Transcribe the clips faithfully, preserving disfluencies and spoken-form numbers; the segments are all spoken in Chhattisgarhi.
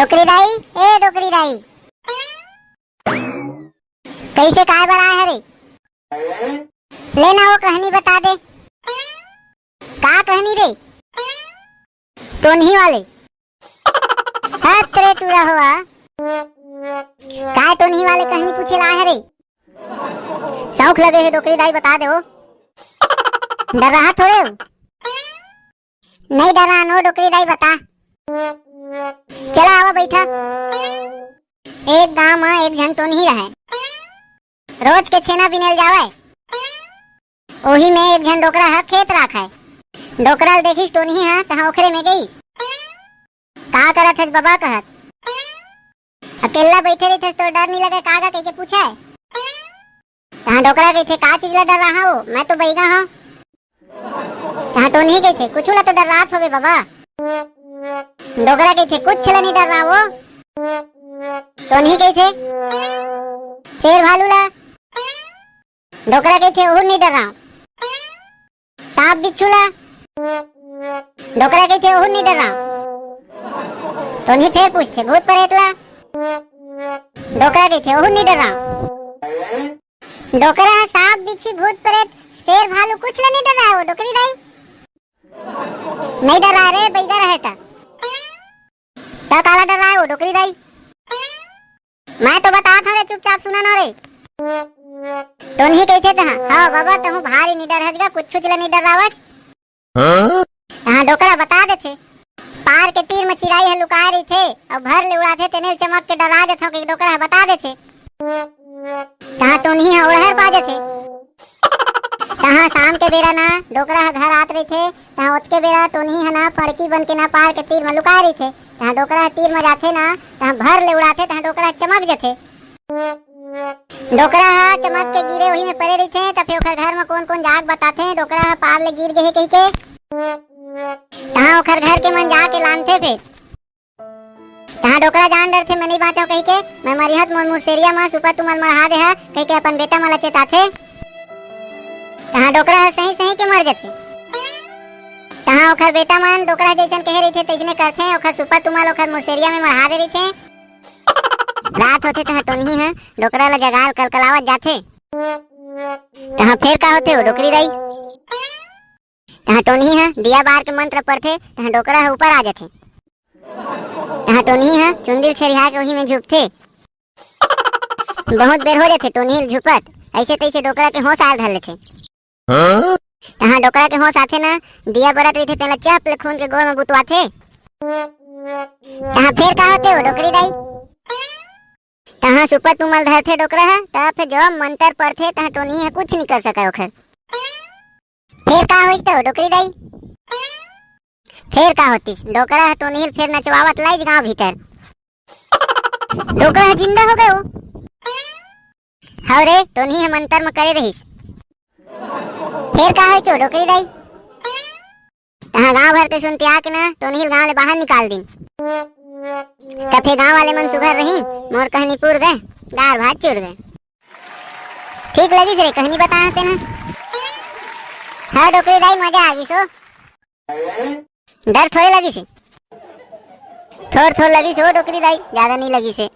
डोकरी दाई, ए डोकरी दाई, कइसे काय बर आय हरे? ले ना वो कहनी बता दे। का कहनी रे? टोनही वाले। हत रे टूरा होवा। काय टोनही वाले कहनी पूछे ला हरे? शौक लगे हे डोकरी दाई, बता दे वो। डर्राहा थोड़े हो? नहीं डर्रान वो डोकरी दाई, बता। चला आवा बैठा। एक गांव म एक झन टोनही रहय। रोज के छेना बिनेल जावय। ओही में एक झन डोकरा ह खेत राखय। डोकरा ल देखिस टोनही ह, तहां ओखरे में गईस। का करत हस बबा कहत। अकेल्ला बइठे रहिथस त डर नइ लगय का गा कहिके पूछय। तहां डोकरा कहिथे, का चीज ला डर्राहा वो, मैं तो बइगा हंव। तहां टोनही कहिथे, कुछु ला तो डर्रात होबे बबा। डोकरा कहिथे, कुछ ला नइ डर्रावों वो। टोनही कहिथे, शेर भालू ला। डोकरा कहिथे, ओहू नइ डर्रावों। सांप बिच्छू ला। डोकरा कहिथे, ओहू नइ डर्रावों। टोनही फेर पूछथे, भूत परेत ला। डोकरा कहिथे, ओहू नइ डर्रावों। डोकरा ह सांप बिच्छी भूत परेत शेर भालू कुछ ला नइ डर्राय वो डोकरी दाई। नइ डर्राय रे, बइगा रहय त। त काला डर्राय वो डोकरी दाई? मैं तो बतात हंव रे, चुपचाप सुना ना रे। टोनही कहिथे तहां, हव बबा, तहूं भारी निडर हस गा, कुछुच ला नइ डर्रावस। तहां डोकरा बता देथे, पार के तीर म चिरई ह लुकाय रहिथे, अउ भर ले उड़ाथे, तेने ल चमक के डर्रा जथंव कहिके डोकरा ह बता देथे। तहां टोनही ह ओड़हर पा जथे। तहां शाम के बेरा ना डोकरा ह घर आत रहिथे, तहां ओतके बेरा टोनही ह ना पड़की बन के ना पार के तीर म लुकाय रहिथे। तहां डोकरा ह तीर म जाथे ना, तहां भर ले उड़ाथे, तहां डोकरा ह चमक जथे। डोकरा ह चमक के गिरे ओही में परे रहिथे, त फेर ओखर घर म कोन कोन जाके बताथे, डोकरा ह पार ले गिर गे हे कहिके। तहां ओखर घर के मन जाके लानथे फेर। तहां डोकरा जान डरथे, मैं नइ बांचंव कहिके, मैं मरिहंव त मोर मुसेरिया म सुपा तुमल मढ़ा देहा कहिके अपन बेटा मन ला चेताथे। तहां डोकरा ह सही सही के मर जथे। तहां ओखर बेटा मन डोकरा ह जइसन कहे रहिथे तइसने करथे, ओखर सुपा तुमल ओखर मुसेरिया में मढ़ा दे रहिथे। रात होथे तहां टोनही ह डोकरा ला जगाय ल कलकलावत जाथे। तहां फेर का होथे वो डोकरी दाई? तहां टोनही ह दिया बार के मंत्र पढ़थे, तहां डोकरा ह ऊपर आ जथे। तहां टोनही ह चुंदी ल छरिहा के ओही में झुपथे। बहुत बेर हो जथे टोनही ल झुपत, अइसे तइसे डोकरा के होश आय ल धर लेथे। तहां डोकरा के होश आथे ना, दिया बरत रहिथे, तेला चप ले खून के गोंड़ म बुतवाथे। तहां फेर का होथे वो डोकरी दाई? तहां सुपा तुमल धरथे डोकरा ह, तब फेर जब मंतर पड़थे, तहां टोनही ह कुछ नइ कर सकय ओखर। फेर का होइस त वो डोकरी दाई? फेर का होतिस, डोकरा ह टोनही ल फेर नचवावत लाइस गांव भीतर। डोकरा ह जिंदा हो गे वो। हव रे, टोनही ह मंतर म करे रहिस। फेर का होइस वो डोकरी दाई? तहां गांव भर के सुनतिया के ना टोनही ल गांव ले बाहर निकाल दिन। त फेर गांव वाले मन सुघर रहिन, मोर कहनी पुर गे, दार भात चुर गे। ठीक लगिस रे कहनी बताय हस तेन ह। हव डोकरी दाई, मजा आ गिस हो। डर थोरे लगिस हे? थोर थोर लगिस हे वो डोकरी दाई, जादा नइ लगिस हे।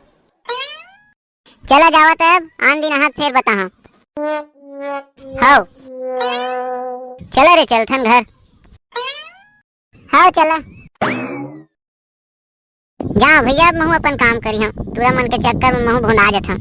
चला जावत हे अब, आन दिन आहत फेर बताहूं। हव। चला रे, चलथन घर। हव, चला। जांव भइया, अब महूं अपन काम करिहंव, टूरा मन के चक्कर म महूं भोंदा जथंव।